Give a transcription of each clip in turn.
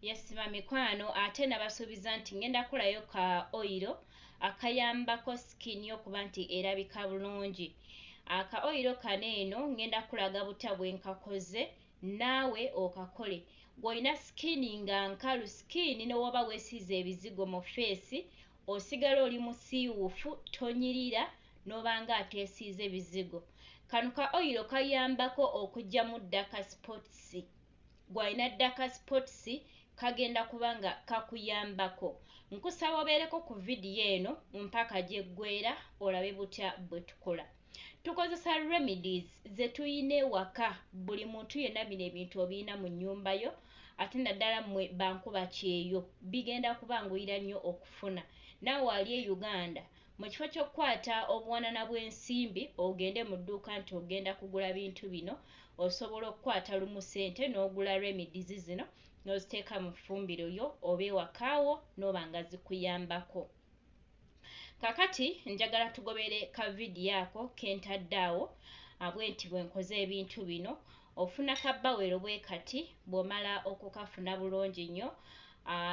Yes bamikwano, ate nabasuubiza nti ngenda kukolayo ka oil akayambako skin yo okuba nti erabika bulungi. Aka oil kano eno ngenda kulaga butya bwe nkakoze, naawe okakole. Gw'olina skin nga nkalu, skin ne bw'oba weesiize ebizigo mu face osigala oli musiiwuufu, tonyirira n'obanga ateesiize bizigo. Kano ka oil kayambako okuggyamu dark spots. Gw'alina dark spots kagenda kuba nga kakuyambako. Nkusaba obeereko ku vidiyo eno mpaka gy'eggweera olabe butya bwe tukola. Tukozesa remedies ze tuyina ewaka. Buli muntu yenna bino ebintu obirina mu nnyumba yo, ate naddala mmwe bankuba kyeyo bigenda kubanguyira nnyo okufuna. Naawe ali e Uganda, mu kifo ky'okukwata obuwanana bw'ensimbi ogende mu dduuka nti ogenda kugula bintu bino, osobola okukwata lumu ssente n'ogula remedies zino n'oziteeka mu ffumbiro lyo oba ewakaawo n'oba nga zikuyambako. Kaakati njagala tugobere ka vidiyo ako ke ntadde awo bwe nti bwe nkoze ebintu bino. Ofuna ka bawero bwe kati, bw'omala okukafuna bulungi nnyo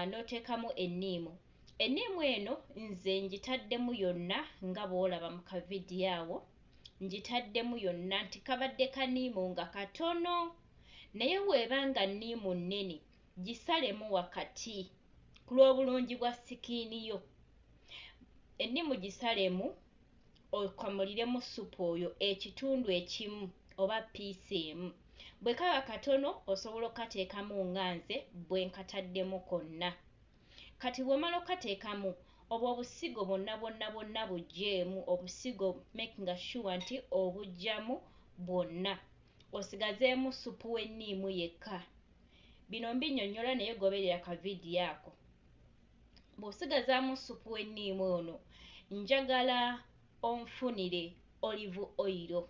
n'oteekamu enniimu. Enniimu eno nze ngitaddemu yonna nga bw'olaba mu ka vidiyo awo, ngitaddemu yonna nti kabadde kaniimu nga katono, naye bw'eba nga nniimu nnene gisalemu wakati ku lw'obulungi bwa skin yo. Enniimu gisalemu okamuliremu ssupu oyo ekitundu ekimu oba piisi emu. Bwe kaba katono osobola okukateekamu nga nze bwe nkataddemu konna. Kati bw'omala okukateekamu obwo obusigo bwonna bwonna bwonna buggyeemu, obusigo making sure nti obuggyamu bwonna, osigazeemu ssupu w'enniimu yekka. Bino mbinnyonnyola naye goberera ka vidiyo ako. Bw'osigazaamu ssupu w'enniimu ono, njagala onfunire olive oil.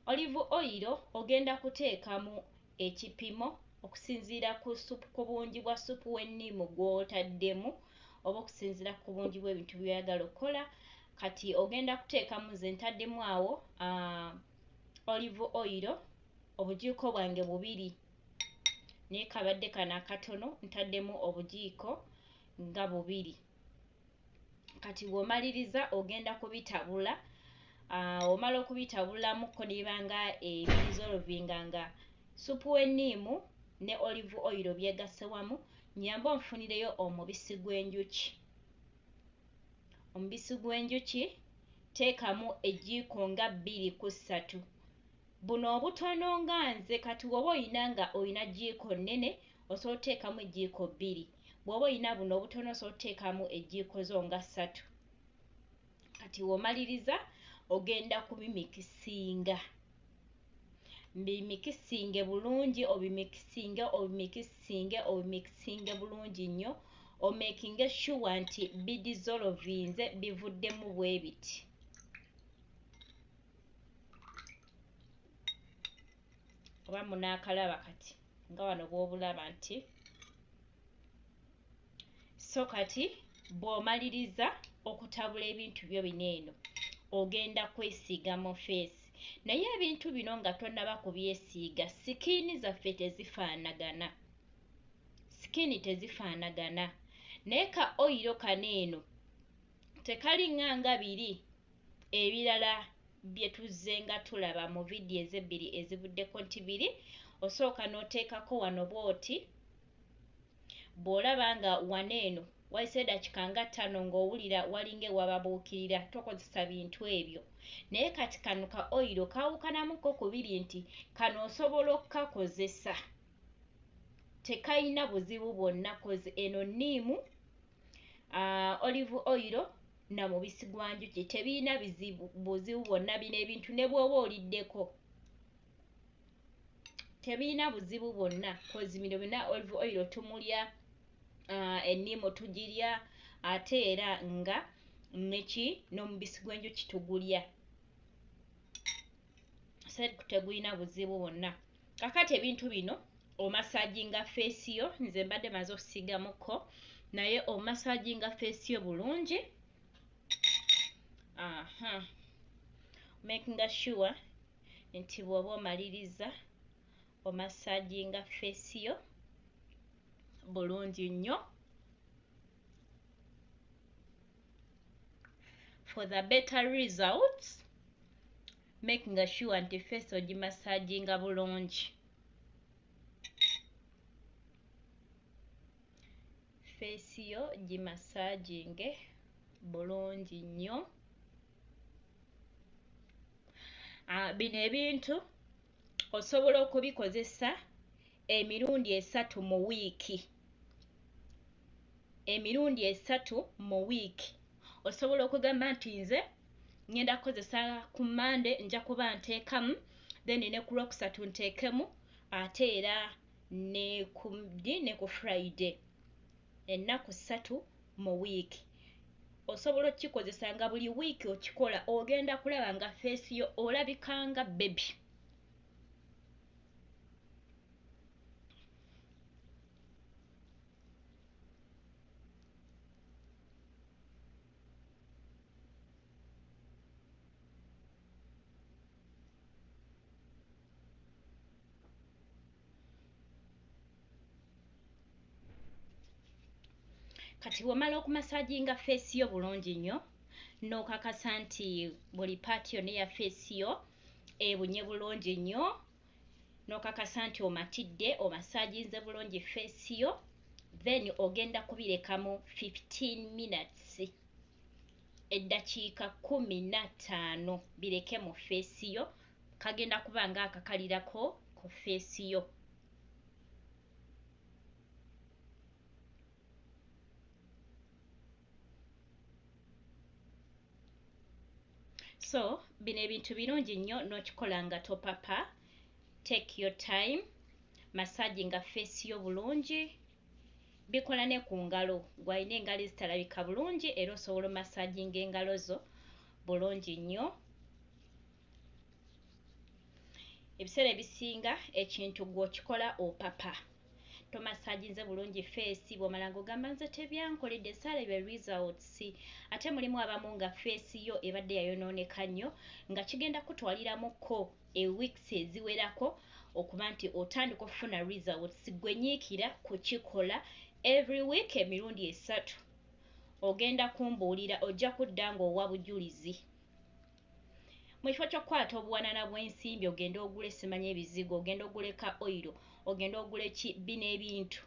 Olive oil ogenda kuteekamu ekipimo okusinziira ku ssupu, ku bungi bwa ssupu w'enniimu gw'otaddemu oba okusinziira ku bungi bw'ebintu by'oyagala okukola. Kati ogenda kuteekamu, nze ntaddemu awo olive oil obujiiko bwange bubiri, naye kabadde kano akatono ntaddemu obujiiko nga bubiri. Kati bw'omaliriza ogenda kubitabula, omala okubitabulamuko ne biba nga ebidissolvinga nga ssupu w'enniimu ne olive oil byegasse wamu, nnyamba onfunireyo omubisi gw'enjuki. Omubisi gw'enjuki teekamu ejjiiko nga 2 ku 3. Buno obutono nga nze, kati bw'oba oyina nga oyina jjiiko nnene osobola oteekamu ejjiiko 2. Bw'oba oyina buno obutono osobola oteekamu ejjiiko zo nga 3. Kati bw'omaliriza ogenda kubimikisinga. Bimikisinge bulungi, obimikisinge, obimikisinge, obimikisinge bulungi nnyo, omakinge sure nti bidissolvinze bivuddemu bwe biti. Oba munaakalaba kati nga wano bw'obulaba nti. So kati bw'omaliriza okutabula ebintu byo bino eno, ogenda kwesiiga mu face. Naye ebintu bino nga tonnaba kubyesiiga, skin zaffe tezifaanagana. Skin tezifaanagana. Naye ka oil kano eno tekalinga nga biri ebirala bye tuzzenga tulaba mu vidiyo ezebbiri ezivuddeko nti biri osooka n'oteekako wano bw'oti. Bw'olaba nga wano eno wayise eddakiika nga 5 ng'owulira walinga ewababuukirira, tokozesa bintu ebyo. Naye kati kano ka oil kaawukanamuko ku biri nti kano osobola okukakozesa, tekayina buzibu bwonna 'cause eno nniimu, olive oil na mubisi gwa njuki tebirina buzibu bwonna. Bino ebintu ne bw'oba oliddeko tebirina buzibu bwonna, 'cause bino byonna olive oil tumulya, enniimu tugirya, ate era nga neki n'omubisi gw'enjuki tugulya, so tegulina buzibu bwonna. Kaakati ebintu bino omassaginga face yo, nze mbadde maze okusiigamuko, naye omassaginga face yo bulungi. Aha, makinga sure nti bw'oba omaliriza omassaginga face yo. Bulungi nnyo. For the better results, making sure nti face ogimassaginga bulungi. Face yo gimassaginge bulungi nnyo. Bino ebintu osobola okubikozesa emirundi 3 mu wiiki. Emirundi 3 mu wiiki. Osobola okugamba nti nze ngenda kukozesa ku Monday nja kuba nteekamu, then ne ku Lwokusatu nteekemu, ate era ne ku Friday. Ennaku 3 mu wiiki. Osobola okukikozesa nga buli wiiki okikola, ogenda kulaba nga face yo olabika nga baby. Kati bw'omala okumasaginga face yo bulungi nnyo, n'okakasa nti buli part yonna eya face yo ebunye bulungi nnyo, n'okakasa nti omatidde, omasaginze bulungi face yo, then ogenda kubirekamu 15 minutes. Eddakiika 15 bireke mu face yo, kagenda kuba nga akakalirako ku face yo. So bino ebintu birungi nnyo n'okikola nga topapa. Take your time, massaginga face yo bulungi. Bikola ne ku ngalo, gw'alina engalo ezitalabika bulungi era osobola omassaginga engalo zo bulungi nnyo. Ebiseera ebisinga ekintu gw'okikola opapa. Tomassaginze bulungi face, bw'omala ng'ogamba nze tebyankoledde, saalabye results. Ate mulimu abamu nga face yo ebadde yayonooneka nnyo, nga kigenda kutwaliramuko weeks eziwerako okuba nti otandika okufuna results. Gwe nyiikira kukikola every week emirundi 3. Ogenda kumbuulira, ojja kudda ng'owa bujulizi. Mu kifo ky'okukwata obuwanana bw'ensimbi ogende ogule simanyi ebizigo, ogende ogule ka oil, ogende ogule ki, bino ebintu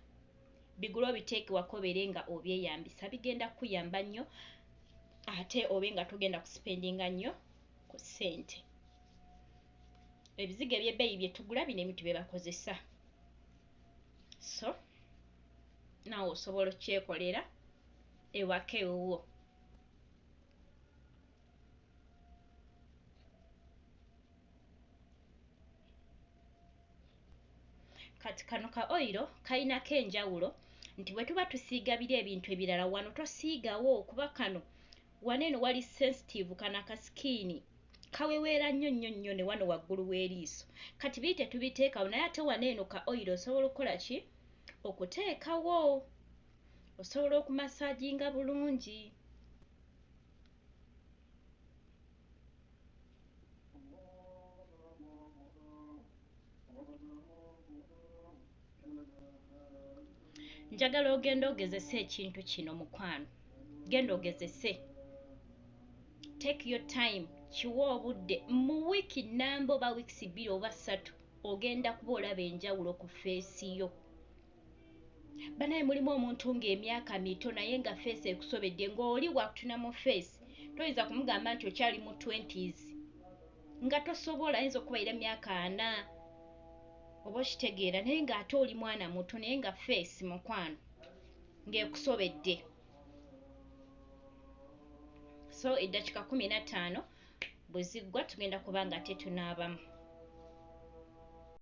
bigule obiteeke wako obeere nga obyeyambisa, bigenda kukuyamba nnyo ate obe nga togenda kusipendinga nnyo ku ssente. Ebizigo eby'ebbeeyi bye tugula bino ebintu bye bakozesa. So naawe osobola okukyekolera ewaka ewuwo. Kati kano ka oil kalinako enjawulo nti bwe tuba tusiiga biri ebintu ebirala wano tosiigawo, kuba kano wano eno wali sensitive, kano akasikiini kaweweera nnyo nnyo nnyo ne wano waggulu w'eriiso. Kati biri tetubiteekawo, naye ate wano eno ka oil osobola okukola ki? Okuteekawo. Osobola okumassaginga bulungi. Njagala ogende ogezese ekintu kino mukwano. Genda ogezese. Take your time, kiwe obudde. Mu wiiki 1 oba weeks 2 oba 3 ogenda kuba olaba enjawulo ku face yo. Banaye mulimu omuntu ng'emyaka mito naye nga face ekusobedde, ng'oli wakutuna mu face toyinza kumugamba nti okyali mu 20s, nga tosobola, ayinza okubaira myaka 40 oba okitegeera, naye ng'ate oli mwana muto naye nga face mukwano ng'ekusobedde. So eddakiika 15 bwe ziggwa tugenda kuba nga ate tunaabamu.